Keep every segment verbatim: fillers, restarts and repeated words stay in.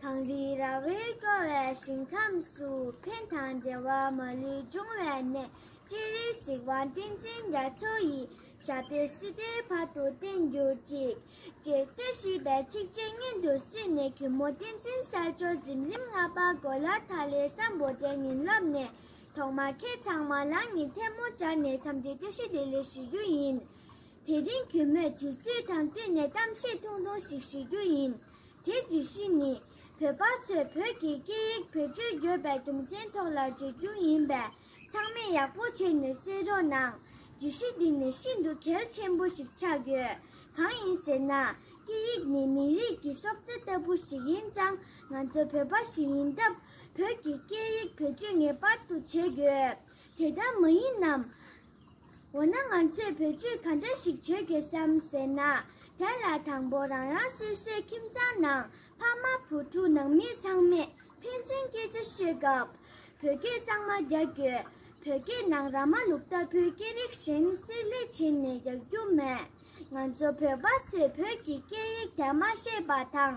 གངས་རི་ར་བས་བསྐོར་བའི་ཞིང་ཁམས་སུ། ཕན་དང་བདེ་བ་མ་ལུས་འབྱུང་བའི་གནས། སྤྱན་རས་གཟིགས་དབང་བསྟན་འཛིན་རྒྱ་མཚོ་ཡི། ཞབས་པད་སྲིད་མཐའི་བར་དུ་བརྟན་གྱུར་ཅིག་ཅེས་བཀྲ་ཤིས་པའི་ཚིགས་བཅད་སྙན་དུ་གསོལ་ནས། གུས་མོ་བསྟན་འཛིན་གསལ་མཆོག་འཛིན་རིམ་ལྔ་པ་གོ་ལ་ཐ་ལའི་སམ་བྷོ་ཊའི་ཉིན་རླབས་ནས། ཐོག་མར་ཁྱེད་ཚང་མ་ལ་ངས་ཐལ་མོ་སྦྱར་ནས་འཚམས་འདྲི་བཀྲ་ཤིས་བདེ་ལེགས་ཞུ་རྒྱུ་ཡིན། དེ་རིང་གུས་མོས་དུས་ཚོད་དང་བསྟུན་ནས་གཏམ་བཤད་ཐུང་ཐུང་ཞིག་ཞུ་རྒྱུ་ཡིན། དེ་བརྗོད་གཞི་ནི། བོད་པ་ཚོས་བོད་ཀྱི་སྐད་ཡིག་བེད་སྤྱོད་དགོས་པའི་རྒྱུ་མཚན་ཐོག་ལ་བརྗོད་རྒྱུ་ཡིན་པས། ཚང་མས་ཡག་པོ་བྱས་ནས་གསན་རོགས་གནང་། བརྗོད་གཞི་འདི་ནི་ཤིན་ཏུ་གལ་ཆེན་པོ་ཞིག་ཆགས་ཡོད། གང་ཡིན་ཟེར་ན། སྐད་ཡིག་ནི་མི་རིགས་ཀྱི་སྲོག་རྩ་ལྟ་བུ་ཞིག་ཡིན་ཙང་། ང་ཚོ་བོད་པ་ཞིག་ཡིན་སྟབས། བོད་ཀྱི་སྐད་ཡིག་བེད་སྤྱོད་ངེས་པར་དུ་བྱེད་དགོས། དེ་ལྟར་མ་ཡིན་ནམ། འོ་ན་ང་ཚོས་བེད་སྤྱོད་ག་འདྲ་ཞིག་བྱེད་དགོས་སམ་ཟེར་ན། དེ་ལ་དང་པོ་རང་རང་སོ་སོའི་ཁྱིམ་ཚང་ནང་ཕ་མ་བུ་ཕྲུག་ནང་མི་ཚང་མས་ཕན་ཚུན་སྐད་ཆ་ཤོད་སྐབས། བོད་སྐད་གཙང་མ་རྒྱག་དགོས། བོད་སྐད་ནང་ར་མ་ལུག་ལྟ་བུའི་སྐད་རིགས་གཞན་བསྲེས་ལྷད་བྱས་ནས་རྒྱག་རྒྱུ་མེད། ང་ཚོ་བོད་པ་ཚོས་བོད་ཀྱི་སྐད་ཡིག་དེ་མ་ཤེས་པ་དང་།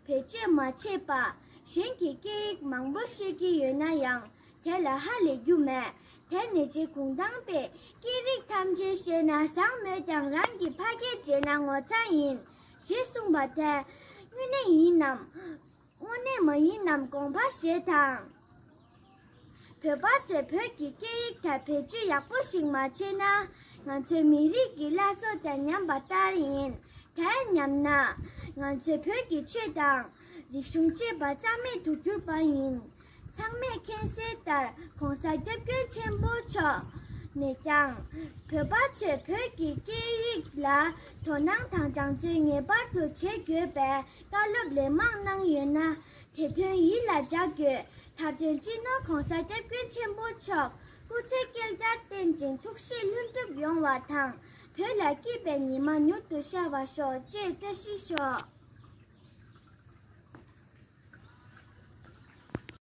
བེད་སྤྱོད་མ་བྱས་པ། གཞན་གྱི་སྐད་ཡིག་མང་པོ་ཤེས་ཀྱི་ཡོད་ན་ཡང་། དེ་ལ་ཧ་ལས་རྒྱུ་མེད། དེ་ནི་ཅི་གུང་ཐང་པས། སྐད་རིགས་ཐམས་ཅད་ཤེས་ན་བཟང་མོད་ཀྱང་། རང་གི་ཕ་སྐད་བརྗེད་ན་ངོ་ཚ་ཡིན། ཞེས་གསུངས་པ་དེ། དངོས་གནས་ཡིན་ནམ། དངོས་གནས་མ་ཡིན་ནམ་དགོངས་པ་བཞེས་དང་། བོད་པ་ཚོས་བོད་ཀྱི་སྐད་ཡིག་དེ་བེད་སྤྱོད་ཡག་པོ་ཞིག་མ་བྱས་ན། ང་ཚོའི་མི་རིགས་ཀྱི་བླ་སྲོག་དང་མཉམ་པ་ལྟར་ཡིན། དེ་མཉམ་ན། ང་ཚོའི་བོད་ཀྱི་ཆོས་དང་། རིག་གཞུང་བཅས་པ་རྩ་མེད་དུ་གྱུར་པ་ཡིན། ཚང་མས་མཁྱེན་གསལ་ལྟར། ༸གོང་ས་སྐྱབས་མགོན་ཆེན་པོ་མཆོག་ནས་ཀྱང་། བོད་པ་ཚོས་བོད་ཀྱི་སྐད་ཡིག་ལ་དོ་སྣང་དང་སྦྱང་བརྩོན་ངེས་པར་དུ་བྱེད་དགོས་པའི་བཀའ་སློབ་ལན་མང་གནང་ཡོད་ན། དེ་དོན་ཡིད་ལ་འཇགས་དགོས། མཐར་དོན་སྤྱི་ནོར་༸གོང་ས་སྐྱབས་མགོན་ཆེན་པོ་མཆོག་སྐུ་ཚེ་བསྐལ་བརྒྱར་བརྟན་ཅིང་ཐུགས་བཞེད་ལྷུན་གྲུབ་ཡོང་བ་དང་། བོད་ལ་སྐྱིད་པའི་ཉི་མ་མྱུར་དུ་ཤར་བར་ཤོག་ཅེས་བཀྲ་ཤིས་ཤོག